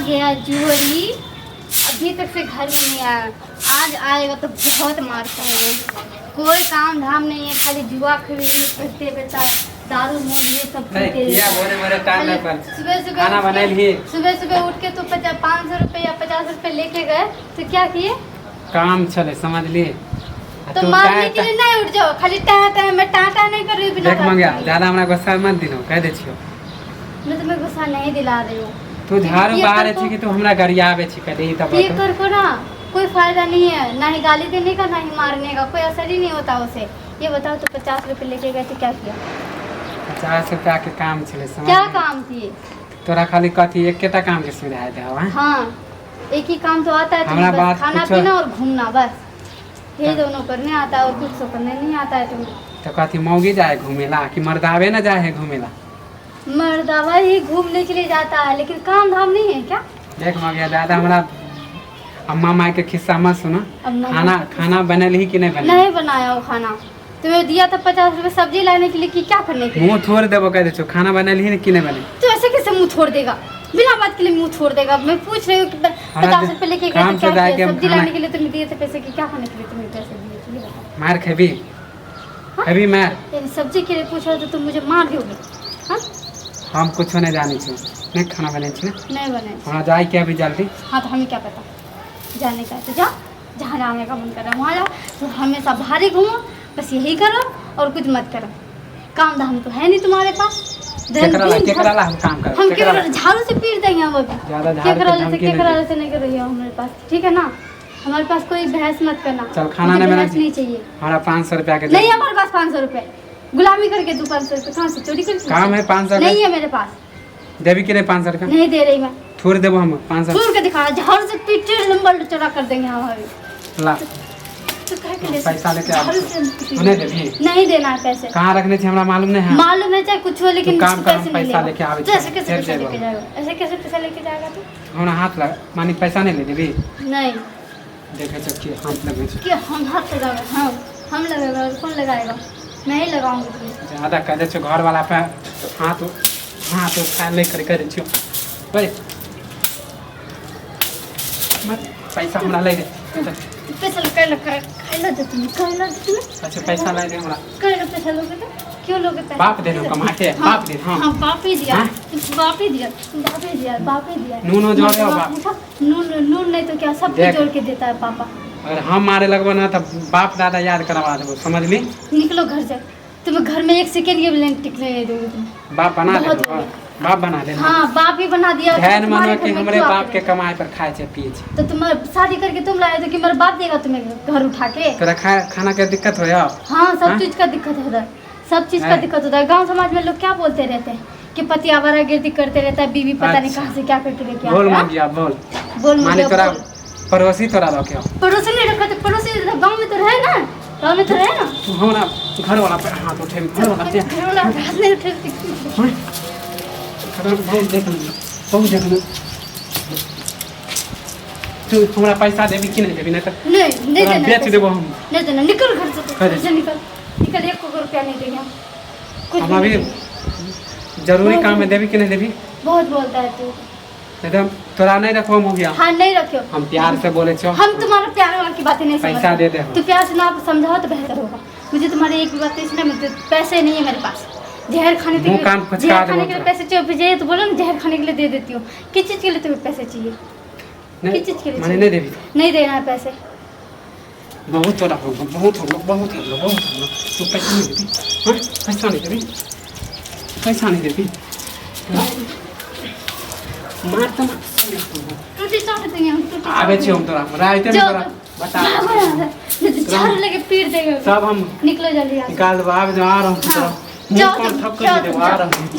गया जुहरी? अभी तक से घर में नहीं आया। आज आएगा तो बहुत मार खाएगा। कोई काम धाम नहीं है, खाली जुआ खेल करते रहता है, दारू मोद ये सब नहीं, पीते किया रहता है। भोरे भोरे टाइम खाली नहीं पर। सुबह सुबह खाना उठ के- बनैलही? सुबह सुबह उठ के तो 500 रुपये या 50 रुपये लेके गए तो क्या किए? काम छलै समझली। आ तो तू मारने टाइम के लिए नहीं उठ जाओ, खाली टा टा मैं टा टा नहीं कर रही हूँ बिना देख बात मंगिया, के। ज्यादा हमरा गुस्सा मत दिनो, कह दै छियो। मैं तुम्हें गुस्सा नहीं दिला रही हूँ। तू झाड़ू ये बाहरे कर छी कि तू हमरा गरियाबे छी? पहले ई तऽ ये बतो। कर को ना कोई फायदा नहीं है, ना ही गाली देने का, ना ही मारने का, कोई असर ही नहीं होता उसे। ये बताओ तो 50 रुपये लेके गए तो क्या किया? 50 रुपया के काम छलै, समझ। क्या काम थी? तोरा खाली कथी एकेटा काम के सुझाय दे हवा? हाँ, एक ही काम तो आता है हमरा तुम्हें, बस बात खाना पीना और घूमना, बस यही दोनों करने आता है और कुछ तो करने नहीं आता है तुम्हें। तऽ कथी मौगी जाए घूमेला कि मर्दावे न जाए है घूमेला? मर्दावा ही घूमने के लिए जाता है, लेकिन काम धाम नहीं है क्या? देख मंगिया, ज्यादा हमरा अम्मा माई के खिस्सा मत सुना। अम्मा खाना खाना बनल ही कि नहीं बनल? नहीं बनाया वो खाना। तुम्हें दिया था 50 रुपये सब्जी लाने के लिए कि क्या करने के लिए? मुँह थोड़ देबो, कह दै छौ। खाना बनल ही कि नहीं बनल? तो ऐसे कैसे मुंह छोड़ देगा? बिना बात के लिए मुंह छोड़ देगा? मैं पूछ रही हूँ कि हमरा 50 रुपये लेके गए काम तो से क्या जाके किया? हम सब्जी खाना- लाने के लिए तुम्हें दिए थे पैसे कि क्या खाने के लिए तुम्हें पैसे दिए थे, ये बताओ। मार खेबी? खेबी मार? यानी सब्जी के लिए पूछ रहे हो तो तुम मुझे मार दोगे? हाँ? हम कुछो नहीं जानै छी। नहीं खाना बनै छी ने? नहीं बने। हमरा जाए के अभी जल्दी। हाँ, तो हमें क्या पता? जाने का है तो जाओ, जहाँ जाने का मन कर रहा है वहाँ जाओ। तो हमेशा बाहर ही घूमो, बस यही करो और कुछ मत करो। काम धाम तो है नहीं तुम्हारे पास। केकरा ला दिन केकरा ला हम काम करब? हम केकरा ला? केकरा झाड़ू से पीट देंगे हम अभी। ज्यादा झाड़ू के केकरा से धमकी नहीं केकरा दे। से नहीं करो हमारे पास, ठीक है ना? हमारे पास कोई बहस मत करना। चल, खाना मुझे नहीं बना बहस नहीं चाहिए। हमरा 500 रुपया के नहीं है हमारे पास 500 रुपये। गुलामी करके तू 500 रुपये कहाँ से चोरी करके? काम है 500 नहीं है मेरे पास। देबी कि नहीं 500 रुपया? नहीं दे रही मैं। थोड़ देबो हम 500। छोड़ के दिखा, झाड़ू से पीटे लंबा चौड़ा कर देंगे हम अभी। ला। तो कह के ले पैसा लेके आबै झाड़ू छी। से हम पीटे। तू नहीं देबी? नहीं देना है पैसे। कहाँ रखने छी, हमरा मालूम नहीं है। मालूम है चाहे कुछ हो, लेकिन तू काम कर, हम पैसे नहीं पैसा लेगा। लेके आबै तो छी। ऐसे कैसे फेर पैसा जेबो। लेके जाएगा? ऐसे कैसे पैसा लेके जाएगा तू? हमरा हाथ लग मानी पैसा नहीं ले देबी? नहीं। देखै छौ कि हाथ लगै छै। कि हम हाथ लगाएगा? हाँ, हम लगाएगा और कौन लगाएगा? मैं ही लगाऊंगी तुम्हें। ज्यादा कह दै छौ घर वाला पे हाथ हाथ उठा नहीं कर करै छियौ। ओए मत, पैसा हमरा लै दे। तो पैसा कर लो, कर लो तो तुम्हें, कर लो तुम्हें। अच्छा, पैसा लै दे हमरा। कर लो, पैसा लोगे तो क्यों लोगे पैसा? बाप दे दो कमा के। हाँ, बाप दे, हाँ। हाँ, बाप ही दिया। हाँ? बाप ही दिया, बाप ही दिया, बाप ही दिया। नूनो जोड़े हो बाप। उठा, नून नून नहीं तो क्या, सब देख। जोड़ के देता है पापा। अगर हम मारे लगबो ना तऽ बाप दादा याद करवा देबो, समझली? निकलो घर से, तुम्हें घर में एक सेकेंड के भी नहीं टिकने नहीं दूंगी तुम्हें। बाप बना दे। बहुत हो गया। बाप बना दे। हाँ, बाप ही बना दिया तो ध्यान तुम्हारे मानो घर कि में हमरे क्यों बाप आते के कमाई पर खाए छै पिए छै। तो तुम्हारे शादी करके तुम लाए थे कि मेरा बाप देगा तुम्हें घर उठा के? तोरा खाना के दिक्कत होय? हाँ, सब हाँ? चीज का दिक्कत होता है, सब चीज का है। दिक्कत होता है। गांव समाज में लोग क्या बोलते रहते हैं कि पति आवारागर्दी करते रहता है, बीवी पता नहीं अच्छा। कहाँ से क्या करके लेके बोल। आता है। मंगिया, बोल। बोल माने मुझे तोरा बोल। पड़ोसी तोरा रखे हो? पड़ोसी नहीं रखा तो पड़ोसी तो गाँव में तो रहे ना, गाँव में तो रहे ना। तू हमरा घर वाला पे हाथ उठे, घर वाला पे? घर वाला हाथ नहीं उठे। हाँ? खबर बहुत देख ले, बहुत देख ले। तू हमरा पैसा देबी कि नहीं देबी? नहीं तऽ नहीं, नहीं तोरा देना बेच पैसा। देबो हम। नहीं देना, निकल घर से तू। कर दे। घर से निकल, निकल, एक रुपया नहीं देंगे हम कुछ हम भी अभी नहीं देंगे। जरूरी काम है, देबी कि नहीं देबी? बहुत बोलता है तू। नहीं तऽ तोरा नहीं रखबो मुखिया। हाँ, नहीं रखियो। हम प्यार से बोले छो। हम तुम्हारा प्यार वार की बातें नहीं पैसा समझते। दे दे हम। तू प्यार से ना समझाओ तो बेहतर होगा। मुझे तुम्हारी एक भी बात नहीं सुना। मुझे पैसे नहीं है मेरे पास। जहर खाने के मुंह लिए कान फुचका जहर देबो खाने के लिए तोरा। पैसे चाहिए चाहिए तो बोलो ना, जहर खाने के लिए दे देती हूँ। किस चीज़ के लिए तुम्हें पैसे चाहिए? नहीं किस चीज़ के लिए माने चाहिए? नहीं देबी? नहीं देना है पैसे। बहुत तोरा हो गयो, बहुत हो गयो, बहुत हो गयो, बहुत हो गयो। तू पैसा नहीं देबी? हाँ, पैसा नहीं देबी? पैसा नहीं देबी? मार तो मार। टूटी चाट देंगे हम, टूटी आबे चाट छी हम तोरा राइते में जाओ तोरा तो। बता। भागो यहाँ से, नहीं तो झाड़ू लेके पीट देंगे। सब हम निकलो जल्दी यहाँ से। निकाल देबो। आबे आ रहा हूँ तोरा हाँ। मुंह जाओ कान तुम, ठक जाओ कर तुम, देबो, आ जाओ। रहा हूँ। जाओ।